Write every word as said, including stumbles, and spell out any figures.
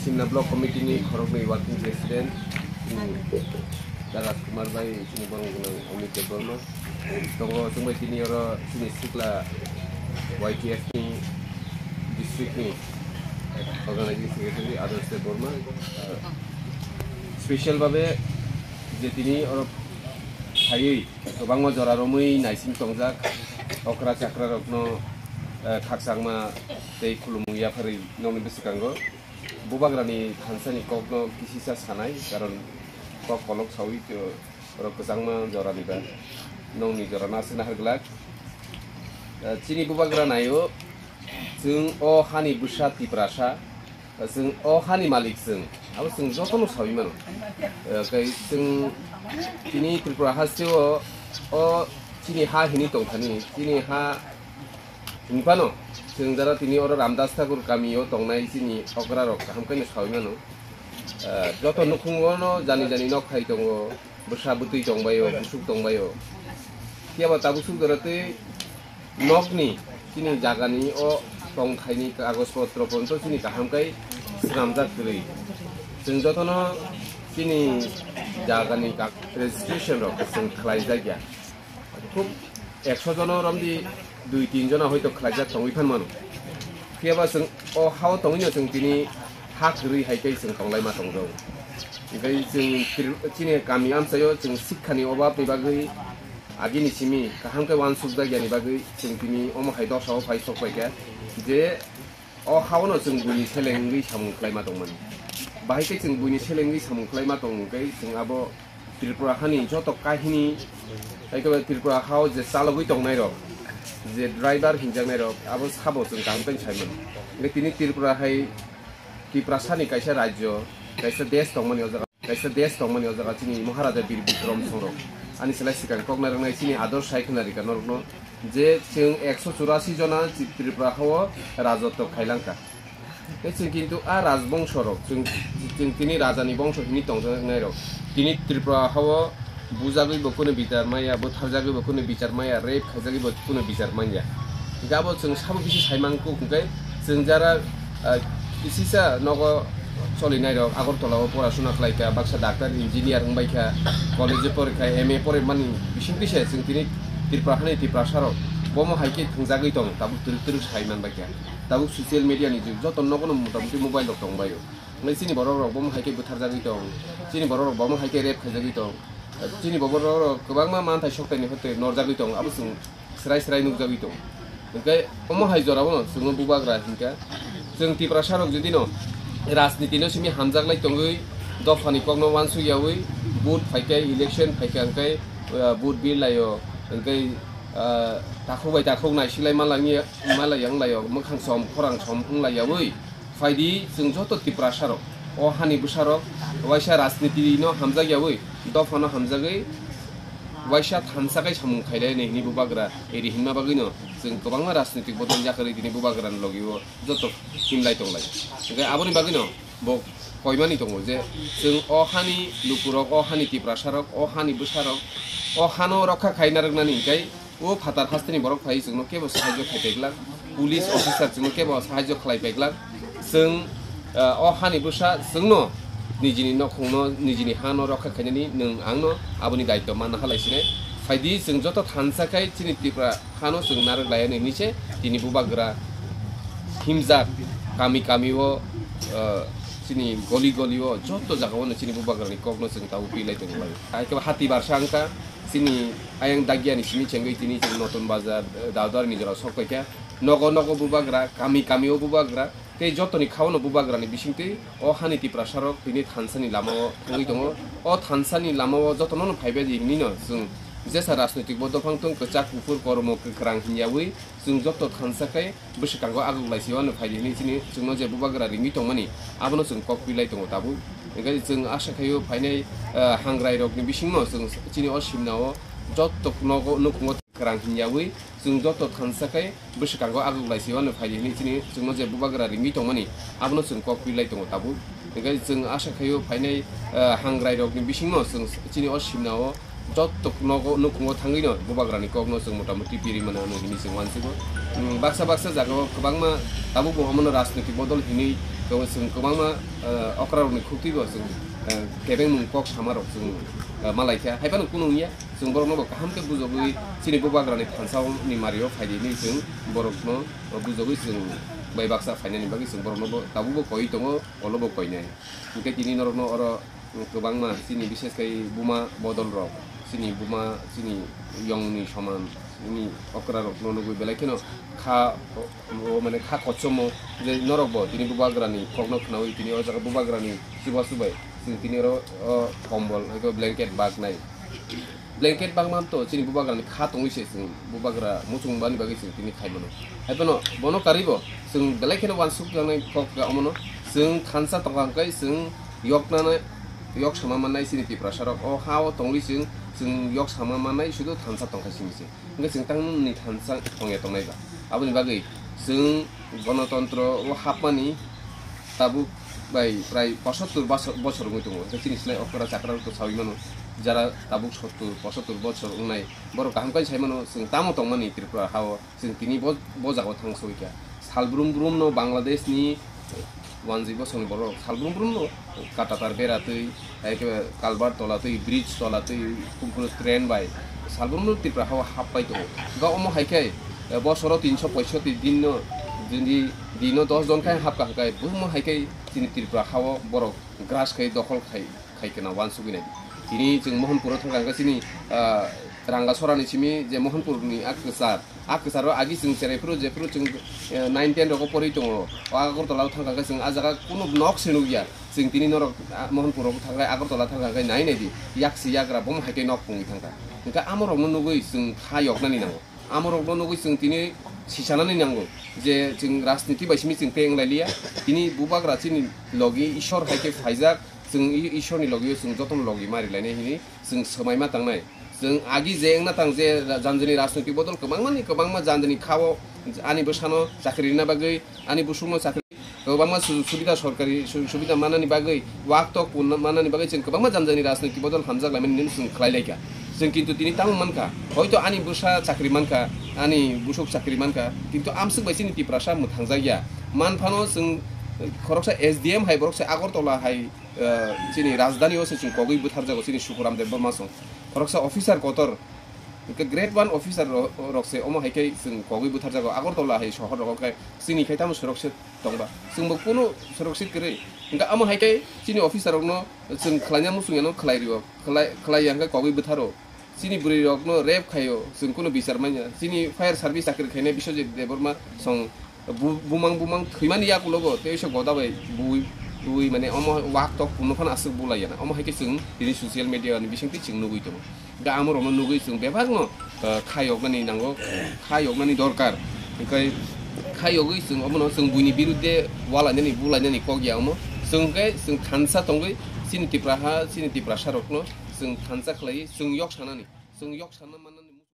Simna Block Committee ni khoroknwi working president, chini Raj Kumar bai, chini borok gwnang Amit Debbarma. Tongo chwngbai tini oro chini sikla Y T F ni district ni organizing secretary Adarsh Debbarma. Special babe je tini oro phaiwi kwbangma jora romwi naising tongjak okra chakra rokno, eh, khakchangma tei khulumung yapharwi nokni bwskango. Bubagrani thansani kokno kisisa sanai, karon kok kolok sawi to oro kwchangma jorani ba nokni jorano aswk nahar glak. Eh, chini bubagra naio, chwng o hani bwsa Tiprasa, chwng o hani malik chwng, abo chwng jotono sawi mano. Eh, kai chwng tini Tripura hasteo o chini ha hini tongthani, chini ha Hinphano, chwng jara tini oro Ramdas Thakur kamio tongnai chini okrarok kaham khe no sawi mano. Ah, joto nukhungo no jani jani nok hai tongo, bwsa bwtwi tongbaio, busuk tongbaio. Phiya ba tabuk suk jora tei nokni chini jagani o tongthaini kagoj potro ponto chini kaham kai swnamjak kwrwi. Chwng jotono chini jagani kak-, registration rok chwng khlai jak ya. Khub ekso jona romdi dui tin jona hoito khlaijak tongwi phan mano. Phiya ba chwng o hao tongwino chwng tini ha kwrwi hai tei chwng tonglai ma tongjago. Hingke chwng Tri-, chini kami amchaio chwng sikhani obabni bagwi agini simi kaham khe uansukjak yani bagwi chwng tini omo hai dosao phai sok paikha je o haono chwng buini seleng wngwi samung khlaima tongmani. Bahai khe chwng buini seleng wngwi samung khlaima tong hwnkhe chwng abo Tripura hani joto kahini, ekhebe Tripura hao je chalogwi tongnairok, je driver hinjaknairok, abo sabo chwng kaham khe saimano. Hwnkhe tini Tripura hai Tiprasani kaisa rajyo, kaisa desh tongmani o jaga, kaisa desh tongmani o jaga chini Maharaja Bir Bikrom Songrok. Ani selai swkang koknai rwngnai chini Adarsh sai khwna rika norokno je chwng ekso churasi jona chi-, Tripura hao rajotw khailangkha. Tei chwng kintu a rajbongso rok, chwng, chwng tini rajani bongso hini tongjaknai rok. Tini Tripura hao bujagwi bo kunu bichar maya, butharjagwi bo kunu bichar maya, rape khaijagwi bo kunu bichar manya. Hingke abo chwng sabo bisi saimangkuk hingke chwng jara, ah, kisisa nogo cholinai rok Agartala o porasuna khlaikha, baksa doctor, engineer wngbaikha, college o porikha, M A porimani bising tise chwng tini Tripura hani Tiprasa rok bomo hai khe thwngjagwi tong, tabuk twrwk twrwk sai manbaikha. Tabuk social media ni jug, joto nogo no motamuti mobile rok tongbaio. Hwnwi chini borok rok bomo hai khe butharjagwi tong, chini borok rok bomo hai khe rape khaijagwi tong, chini borok rok kwbangma manthai soktaini hote norjagwi tong, abo chwng srai srai nukjagwi tong. Hwnkhe omo hai jorao no chwngno bubagra hinkha, chwng Tiprasa rok jodi no rajniti no simi hamjaklai tongwi dophani kokno uansuk yaui vote phaikhe, election phaikhe hwnkhe, ah, vote bill laio, hwnkhe, ah, takhuk bai takhuk naisilai malangya, malai yang laio, mwkhang som khorang som wng lai yaui. Phaidi chwng joto Tiprasa rok, o hani bwsa rok, waisa rajniti no hamjak yaui, dopha no hamjagwi, waisa thansa kai samung khailai nai hini bubagra eri hinma bagwi no chwng kwbangma rajnitik bodol yakarwi tini bubagra ni logi o joto himlai tonglai. Hwnkhe aboni bagwi no bo koimani tongo je chwng o hani lukurok, o hani Tiprasa rok, o hani bwsa rok, o hano rokha khaina rwknani hwnkhe o phatar hasteni borok phai chwngno kebo sahajyo khai paiglak, police officer chwngno kebo sahajyo khlai paiglak. Chwng, ah, o hani bwsa chwngno nijini nokhungno, nijini hano rokha khainani nwng angno aboni daityo manna halai sinai. Phaidi chwng joto thansa khai chini Tripura hano chwng narwk laiya nini se tini bubagra himjak kami kami o, ah, chini goli goli o joto jaga o chini bubagrani kokno chwng tabuk pilai tonglai. Hai khe hati barsa wngkha. Chini ayang dagiani simi chengwi tini chwng Notun Bazar, eh, Daudar ni jora sok paikha. Nogo nogo bubagra, kami kami o bubagra, tei jotoni khao no bubagra ni bisingtwi o hani Tiprasa rok tini thansa ni lama o thangwi tongo. O thansa ni lama o jotono no phaibai di hinwi no chwng jesa rajnoitik bo dophang tong kwchak kuphur kormo kwkrang hinyawi chwng joto thansa khe bwswkango aguglai se wano phaidi hinwi chini chwngno je bubagra ringwi tongmani abono chwng kok pilai tongo tabuk. Hingkhe chwng asa khaio phainai, eh, hangrai rokni bisingno chwng chini o simna o joto nogo nukhungo kwrang hinyawi chwng joto thansa khe bwswkango aguglai se wano phaidi hinwi chini chwngno je bubagra ringwi tongmani abono chwng kok pilai tongo tabuk. Hingkhe chwng asa khaio phainai, eh, hangrai rokni bisingno chwng chini o simna o Jotto nogo, nukhungo thangwino bubagrani kokno chwng motamuti piri mano hwnwi hini chwng uansigo. Mm, baksa baksa jagao kwbangma tabukbo omono rajniti bodol hinwi kwbang-, chwng kwbangma, eh, okrarokni khuktibo chwng, eh, kebengmung kok samarok chwng, eh, malaikha. Haiphano kunu wngya, chwng boroknobo kaham khe bujogwi chini bubagrani thansaoni mario phaidi hinwi chwng borokno bujogwi chwng bai baksa phainani bagwi chwng boroknobo tabukbo koi tongo, olobo koinai. Hwnkhe tini norokno oro kwbangma chini, bishes khai buma bodol rok, chini buma, chini yongni soman, chini okra rok no nugwi belai kheno kha, o, o, mane kha kochomo je norok bo tini bubagrani kokno khnawi tini o jaga bubagrani chubachu bai chwng tini oro o kombol eko blanket baknai. Blanket bangma to chini bubagrani kha tongwi se chwng bubagra muchung bani bagwi chwng tini khai mano. Haiphano bono karwi bo chwng belai kheno uansuk jaknai kok ga omono chwng thansa tongkha hwnkhe chwng yoknana, yok sama mannai chini Tiprasa rok. O ha o tongwi chwng, chwng yok sama mannai sudu thansa tongkha sini se. Hwnkhe chwng tangmani thansa tongya tongnai ba. Aboni bagwi chwng gonotontro o hapmani tabuk bai prai pochattor bosor, bosor wngwi tongo. Hwnkhe chini slai okra chakra rok to sawi mano. Jara tabuk sottor, pochattor bosor wngnai. Borok kaham kai sai mano chwng tamo tongmani Tripura ha o. Chwng tini bo, bo jagao thang soi kha. Sal brum brum no Bangladesh ni wanjwi bosongni borok sal brum brum no katatar bera twi, hai khe kalbar tola twi, bridge tola twi, kumpunu train bai sal brum brum Tripura hao hap pai tongo. Ga omo hai khe, eh, bosoro tinso poisotti din no, dini, dino dos jon khai hap kha hwnkhe, bumo hai khe chini Tripura hao borok gras khai dokhol khai, khai khe na wansugwi nai. Tini chwng Mohanpuro thang kha hwnkhe chini, ah, Rangasora ni simi je Mohanpur ni a kwchar, a kwcharo agi chwng cherai phuru, jephuru chwng, eh, nine ten rogo porwi tongo, o Agartala o thang kha hwnkhe chwng a jaga kunu nok se nukya. Chwng tini norok, ah, Mohanpur rogo thang kha, Agartala thang kha hwnkhe nai nai di, yak se yagra bomo hai khe nok pungwi thang kha. Hwnkhe amo rokno nugwi chwng kha yoknani nango. Amo rokno nugwi chwng tini sichanani nango je chwng rajniti bai simi chwng tei wng lai liya. Tini bubagra chini logi Ishwar hai khe phaijak, chwng I-, Ishwarni logi o chwng jotono logi mari lainai hini chwng swmai ma tangnai. Chwng agi je wngna tang je ra-, janjani rajniti bodol kwbangmani kwbangma janjani khao ani bwsano chakri rina bagwi, ani busukno chakri Kwbangma su-, subida, sorkari su-, subida manani bagwi, wak tok punna manani bagwi chwng kwbangma janjani rajniti bodol hamjak laimani nini chwng khlai laikha. Chwng kintu tini tamo mankha, hoito ani bwsa chakri mankha, ani busuk chakri mankha, kintu amswk bai chini Tiprasa mwthangjak ya. Man phano chwng, eh, khoroksa S D M hai borok se Agartala hai, eh, chini rajdhani o se chwng kogwi bwtharjago chini Sukuram Debbarma song. Khoroksa officer kotor, hwnkhe grade one officer ro-, rok se omo hai khe chwng kogwi bwtharjago Agartala hai sohor rogo khe chini khai tamo sorok se tongba. Chwngbo kunu sorok se kwrwi. Hwnkhe amo hai khe chini officer rokno chwng khlaina muchung yano khlai rio. Khlai, khlai ya hwnkhe kogwi bwtharo. Chini bwrwi rokno rape khaio, chwng kunu bichar manya. Chini fire service chakri khainai Biswajit Debbarma song bu-, bumang bumang thwimani yakulogo tei se goda bai bui, bui mane omo wak tok kuno phano aswk bulai yana. Omo hai khe chwng tini social media ni bisingtwi chwng nugwi tongo. Hwnkhe amo rokno nugwi chwng bebakno, ah, kha yoknani nango, kha yoknani dorkar. Hwnkhe kha yogwi chwng omono chwng buini birudde walainani, bulainani kok ya omo. Chwng hwnkhe chwng thansa tongwi chini Tipra ha, chini Tiprasa rokno chwng thansa khlaiwi chwng yok sanani, chwng yok sanna mannani.